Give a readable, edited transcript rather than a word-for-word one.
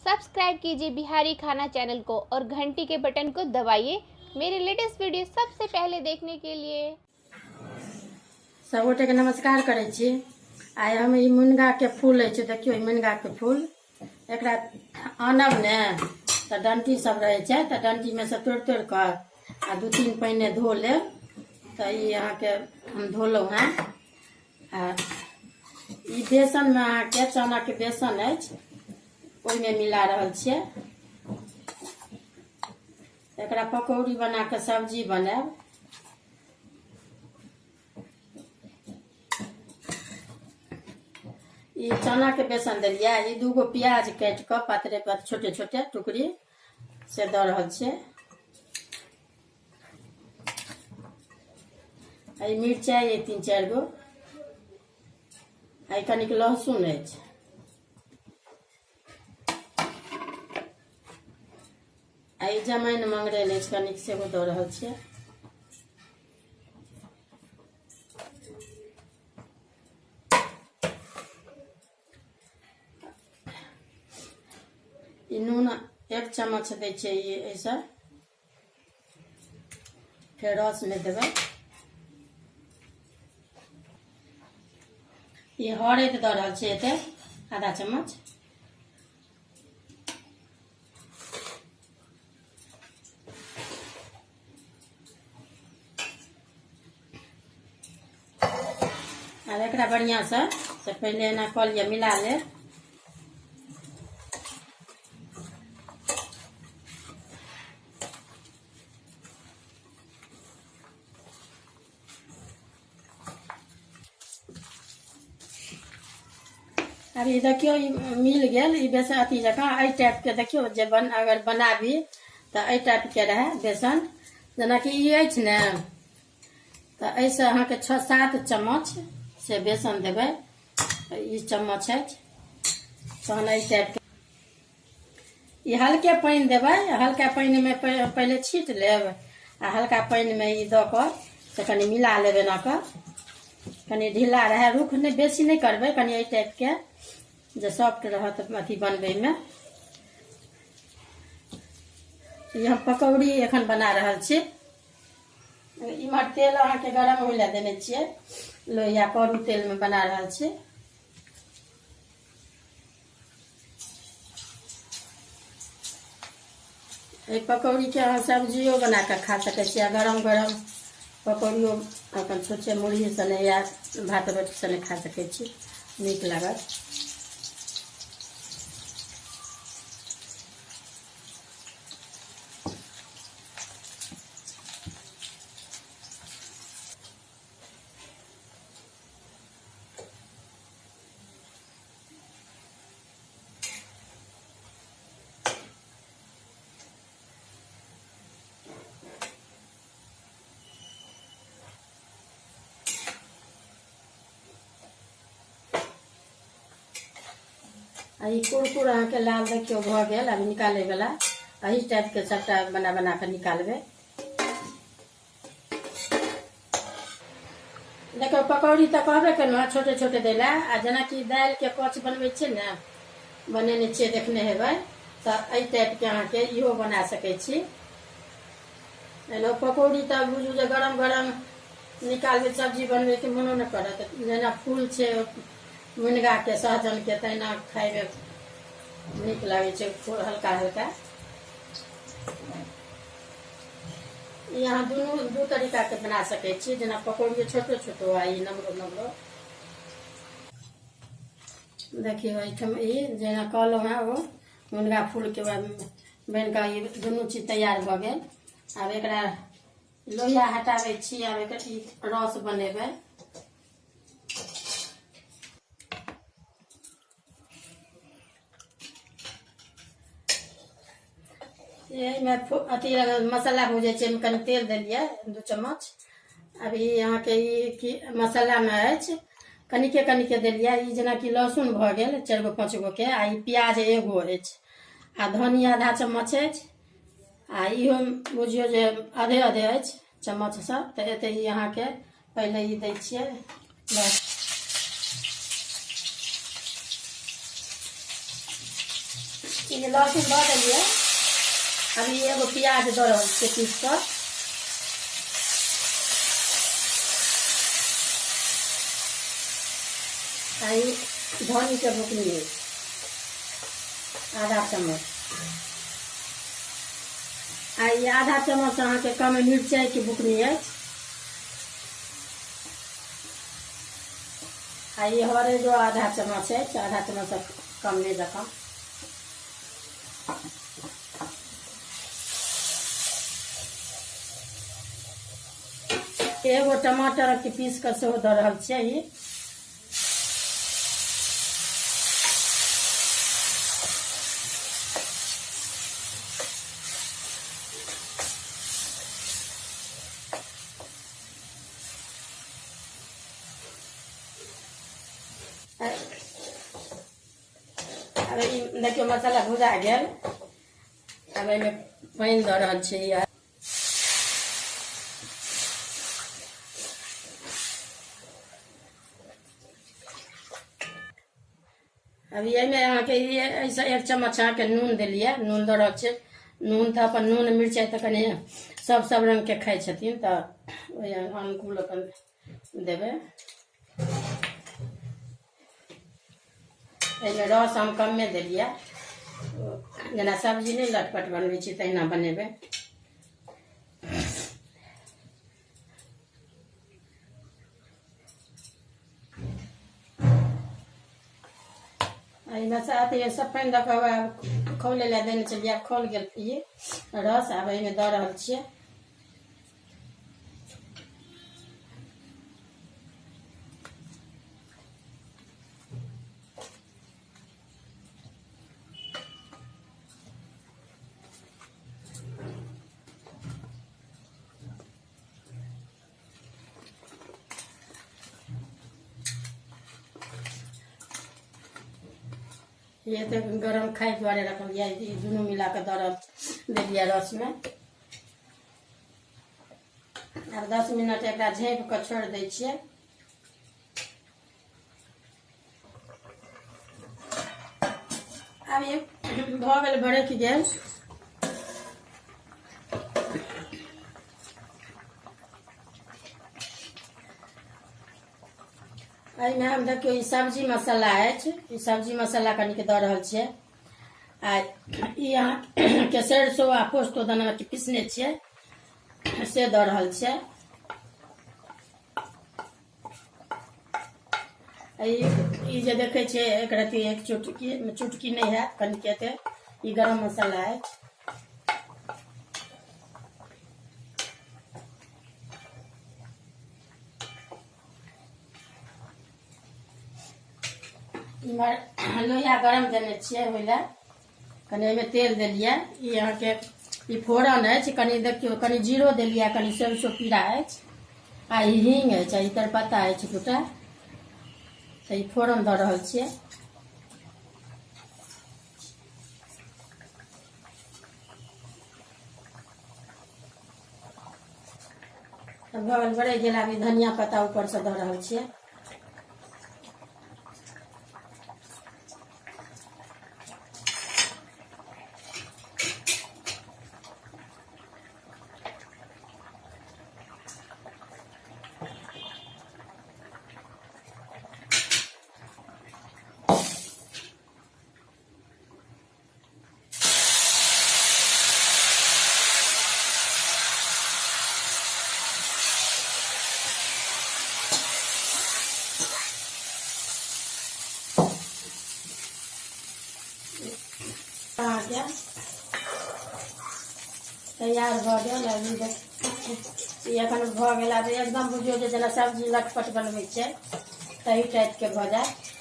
Subscribe कीजिए बिहारी खाना channel को और घंटी के बटन को दबाइए मेरे लेटेस्ट वीडियो सबसे पहले देखने के लिए। सब गोटे के नमस्कार करै छी। आइ हम ई मुनगा के फूल अछि, देखियौ ई मुनगा के फूल, एकरा आनब ने तऽ डंटी सब रहै छै, तऽ डंटी में से तोड़ि तोड़ि कऽ आ 2-3 पानि धो लेब। तऽ ई अहाँके हम धोलहुँ हेँ। आ ई बेसनमे अहाँके चनाके बेसन अछि, ओहिमे मिला रहल छियै। एकरा पकौड़ी बना कऽ सब्जी बनायब। ई चनाके बेसन देलियै। ई 2 प्याज काटि कऽ पातरे पात छोटे छोटे टुकड़ी से दऽ रहल छियै। ई मिरचाइ अइ 3-4 गो, आ कनिक लहसुन अछि। आ ई जमाइन मंगरैल अछि कनिक, सेहो दऽ रहल छियै। ई नून 1 चम्मच दै छियै ई एहिसँ, फेर रस नहि देबै। ई हरैद दऽ रहल छियै एते आधा चम्मच। आब एकरा बढ़िआँसँ से पहिले एना कऽ लिअ, मिला लेब। आब ई देखियौ ई मिल गेल, ई बेसन अथी जकाँ एहि टाइपके देखियौ जे बन अगर बनाबी तऽ एहि टाइपके रहए बेसन। जेनाकि ई अछि ने, तऽ एहिसँ अहाँके 6-7 चम्मच से बेसन देबै। ई चम्मच अछि, तहन एहि टाइपके ई हल्के पानि देबै। हल्का पानिमे पहिले छीट लेब आ हल्का पानिमे ई दऽ कऽ से कनि मिला लेब एना कऽ, कनि ढीला रहए, रुख नहि बेसी नहि करबै, कनि एहि टाइपके जे सॉफ्ट रहत अथी बनबैमे। ई हम पकौड़ी एखन बना रहल छी। इम्हर तेल अहाँके गरम होइ लए देने छियै, लोहिया करू तेलमे बना रहल छी। एहि पकौड़ीके अहाँ सब्जियो बना कऽ खा सकै छी आ गरम गरम पकौड़ियो अपन छुच्छे मुरही सने या भात रोटी सने खा सकै छी, नीक लागत। आ ई कुरकुर अहाँके लाल देखियौ भऽ गेल। आब निकालैवला एही टाइपके सबटा बना बना कऽ निकालबै। देखियौ पकौड़ी तऽ कहबे केलहुँ हँ छोटे छोटे दै लए। आ जेनाकि दालिके कच बनबै छियै ने, बनेने छियै देखने हेबै, तऽ एहि टाइपके अहाँके इहो बना सकै छी। एना पकौड़ी तऽ बुझू जे गरम गरम निकालबै, सब्जी बनबैके मोनो नहि करत। जेना फूल छै मुनगाके सहजनके, तहिना खाइमे नीक लागै छै, हल्का हल्का। ई अहाँ दुनू दू तरीकाके बना सकै छी, जेना पकौड़ियो छोटो छोटो आ ई नमरो नमरो। देखियौ एहिठाम ई जेना कहलहुँ हेँ ओ मुनगा फूलके बनि कऽ ई दुनू चीज तैयार भऽ गेल। आब एकरा लोहिया हटाबै छी, आब एकर ई रस बनेबै। एहिमे अथी मसाला भुजै छै, एहिमे कनि तेल देलियै 2 चम्मच। अभी अहाँके ई की मसालामे अछि, कनिके कनिके देलियै। ई जेनाकि लहसुन भऽ गेल 4 गो 5 गो के, आ ई प्याज 1 अछि, आ धनी आधा चम्मच अछि, आ इहो बुझियौ जे आधे आधे अछि चम्मच सब। तऽ एते ई अहाँके पहिले ई दै छियै। ई जे लहसुन दऽ देलियै, अभी एगो प्याज दऽ रहल छियै पीस कऽ। आ ई धनीके बुकनी अछि आधा चम्मच, आ ई आधा चम्मच अहाँके कम मिरचाइके बुकनी अछि। आ ई हरैदो आधा चम्मच अछि, आधा चम्मच कमे जकाँ। एगो टमाटर के पीस कऽ सेहो दऽ रहल छियै ई। आब ई देखियौ मसाला भुजा गेल। आब एहिमे पानि दऽ रहल छियै। अभी एहिमे अहाँके ई एहिसँ 1 चम्मच अहाँके नून देलियै, नून दऽ रहल छियै। नून तऽ अपन नून मिरचाइ तऽ कनि सब सब रङ्गके खाइ छथिन, तऽ ओहि अनुकूल अपन देबै। एहिमे रस हम कमे देलियै, जेना सब्जी नहि लटपट बनबै छी तहिना बनेबै। एहिमे से अथी सब पानि दऽ कऽ खौलै लए देने छलियै, खौल गेल ई रस। आब एहिमे दऽ रहल छियै। ये तऽ गरम खाइ दुआरे रखलियै, ई दुनू मिला कऽ दऽ रहल देलियै रसमे। आब 10 मिनट एकरा झाँपि कऽ छोड़ि दै छियै। आब ई भऽ गेल, बरकि गेल। एहिमे हम देखियौ ई सब्जी मसाला अछि, ई सब्जी मसाला कनिक दऽ रहल छियै। आ ई अहाँके सरिसो आ पोस्तो दाना के पीसने छियै से दऽ रहल छियै। ई जे देखै छियै एक रत्ती एक चुटकी, चुटकी नहि हैत कनिक एते, ई गरम मसाला अछि। इम्हर लोहिया गरम देने छियै ओहि लए कनि एहिमे तेल देलियै। ई अहाँके ई फोरन अछि, कनि देखियौ कनि जीरो देलियै, कनि सरिसो पीरा अछि, आ ई हींग अछि, आ ई तेजपत्ता अछि दूटा। तऽ ई फोरन दऽ रहल छियै। भऽ गेल, बड़े गेल। आब ई धनिया पत्ता ऊपरसँ दऽ रहल छियै। अहाँके तैयार भऽ गेल। अभी ई एखन भऽ गेल। आब एकदम बुझियौ जे जेना सब्जी लटपट बनबै छै तही टाइपके भऽ जायत।